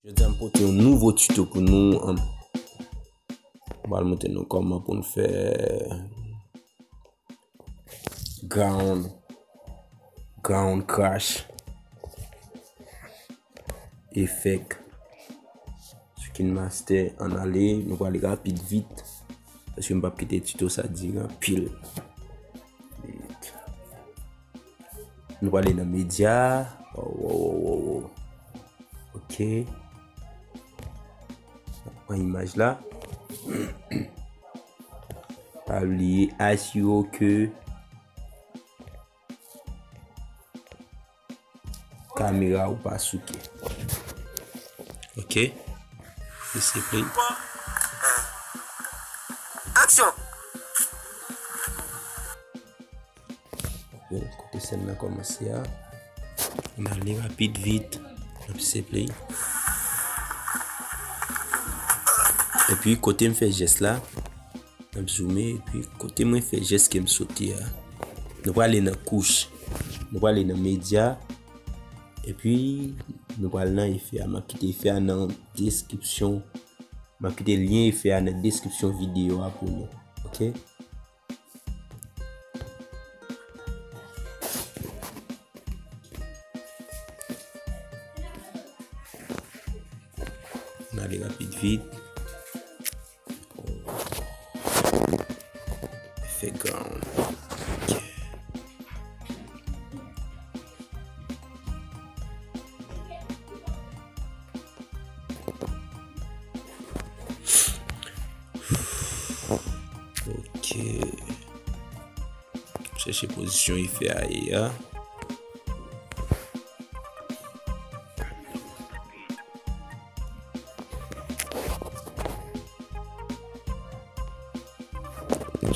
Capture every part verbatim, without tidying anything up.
Jodi a m pote yon nouvo tuto pou nou. An, m pral montre nou kòman pou n fè ground, ground crash effect sou KineMaster. Ann ale, nou prale rapid vit, paske m p ap kite tuto sa dire anpil. Nou prale nan medya. Oh, oh, oh, oh, oh. Ok. Pran imaj la. Pa bliye asire w ke kamera ou pa souke. Ok. Pese play. Aksyon! Bon, kote sèn nan kòmanse a. N ale rapid vit. N ap pese play. Epi kote m fè jès la, n ap zoome. Epi kote mwen fè jès ke m sote a, nou prale nan kouch. Nou prale nan medya. Epi nou pral nan efè a. M ap kite efè a nan deskripsyon. M ap kite lyen efè a nan deskripsyon videyo a pou nou. Ok? N ale rapid vit. Efè ground. Ok. Ok. Chèche pozisyon efè a ye a.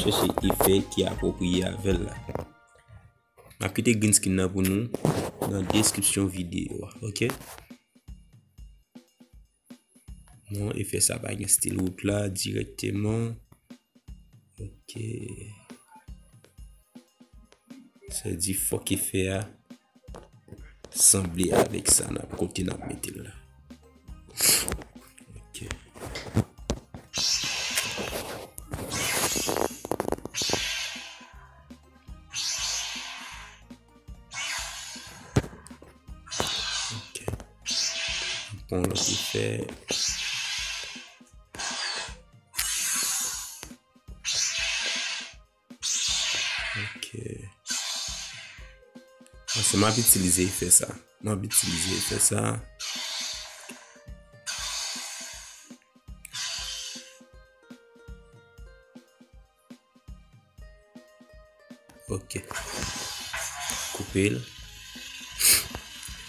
Chèche efè ki apwopriye avè l la. M ap kite green screen nan pou nou nan deskripsyon videyo a, ok? Non, efè sa pa gen stil wout la dirèkteman. Ok. Sa di fòk efè a sanble avèk sa n ap, kote n ap mete l la. Ok. Ok. Pran lòt efè. Ok. Paske m ap itilize efè sa. M ap itilize efè sa. Ok. Koupe l.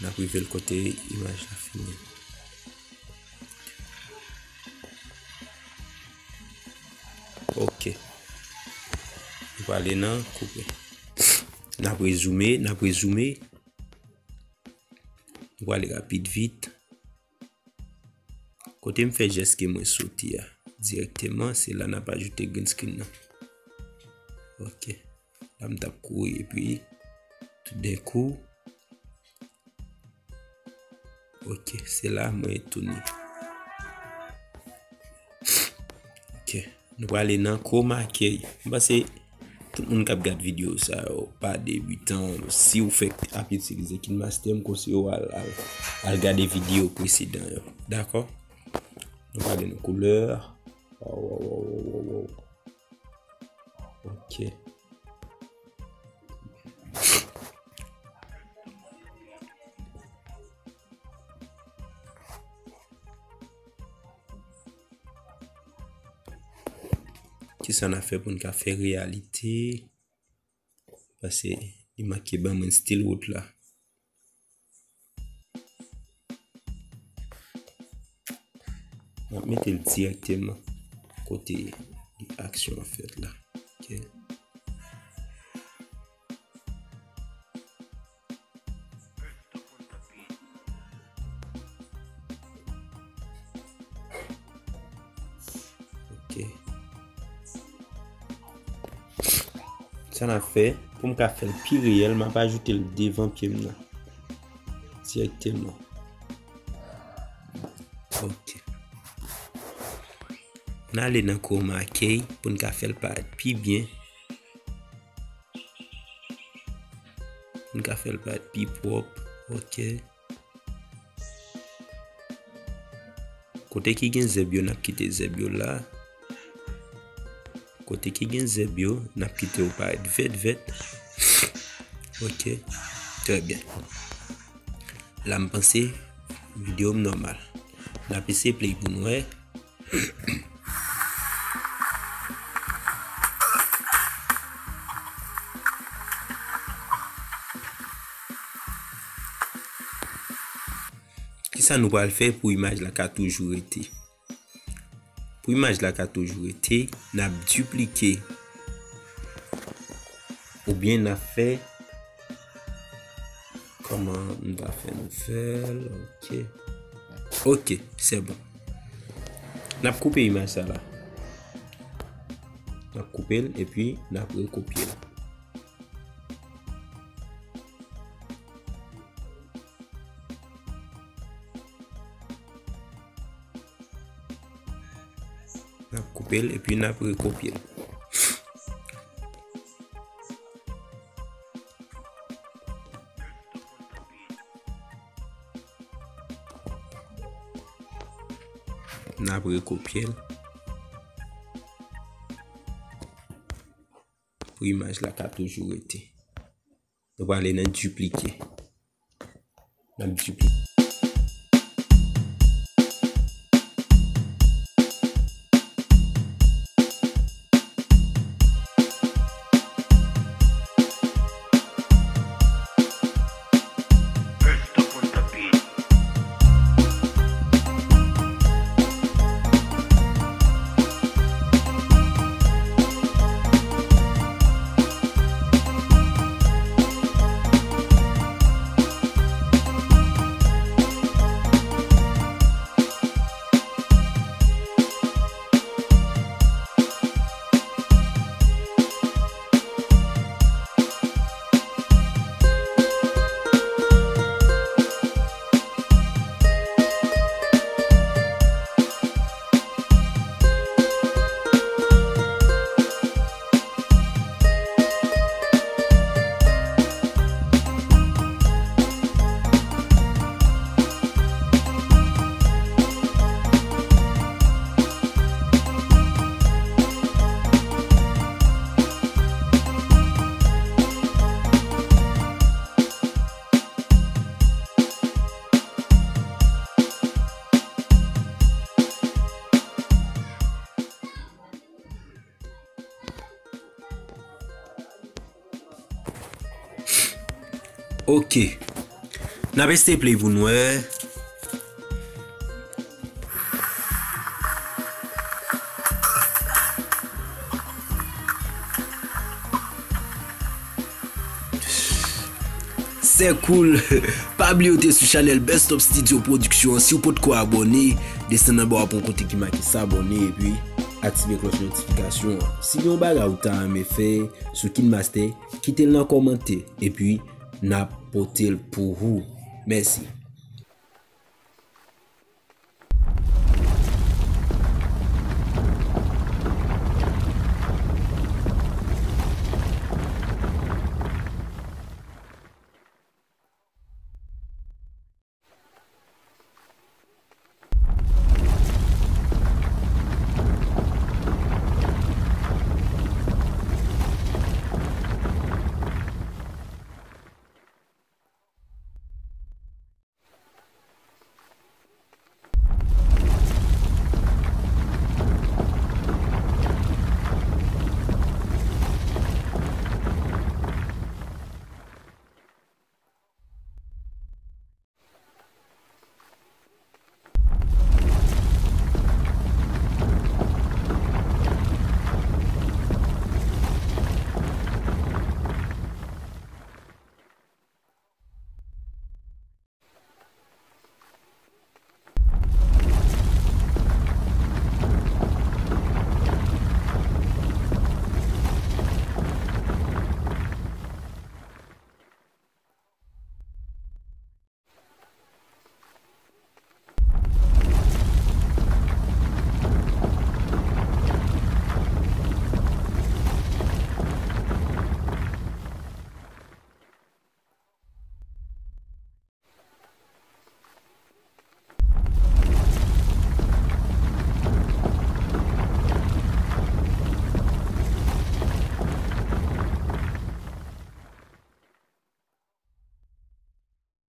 N ap rive l kote imaj la fini. Ok. Nou prale nan koupe. N ap rezoome, n ap rezoome. Nou prale rapid vit. Kote m fè jès ke mwen sote a dirèkteman, se la n ap ajoute green screen nan. Ok. La m t ap kouri epi toudenkou. Ok, se la mwen tounen. Ok. Nou prale nan chroma key. M panse tout moun k ap gad videyo sa yo pa debitan. Si w fèk ap itilize KineMaster, m konseye w al, al, al gade videyo presedan yo. Dakò? Nou prale nan koulè. Waw, waw, waw, waw, waw, waw. Ok. Kisa n a fè pou n ka fè reyalite? Paske li manke ban mwen stil wout la. M ap mete l dirèkteman kote aksyon an fèt la. Ok. Ok. Sa n ap fè, pou m ka fè l pi reyèl, m ap ajoute l devan pye m nan. Dirèkteman. N ale nan chroma key pou n ka fè l parèt pi byen. Pou n ka fè l parèt pi pwòp. Ok. Kote ki gen zèb yo, n ap kite zèb yo la. Kote ki gen zèb yo, n ap kite yo parèt vèt vèt. Ok. Trè byen. La, m panse videyo m nòmal. N ap eseye play pou n wè. Kisa nou pral fè pou imaj la ka toujou rete? Pou imaj la ka toujou rete, n ap diplike. Oubyen n ap fè, kòman m ta fè nou fè l? Ok. Ok, c'est bon. N ap koupe imaj sa la. N ap koupe l epi n ap rekopye l. N ap koupe l epi n ap rekopye l. N ap rekopye l. Pou imaj la ka toujou rete. Nou prale nan diplike. N ap diplike. Ok. N ap eseye play pou n wè. C'est cool. Pa bliye w te sou chanèl Best Up Studio Production an. Si w potko abòne, desann anba w ap wè yon kote ki make s'abonner epi aktive klòch notifikasyon an. Si gen yon bagay ou ta renmen fè sou KineMaster, kite l nan kòmantè epi n ap pote l pou ou. Mèsi.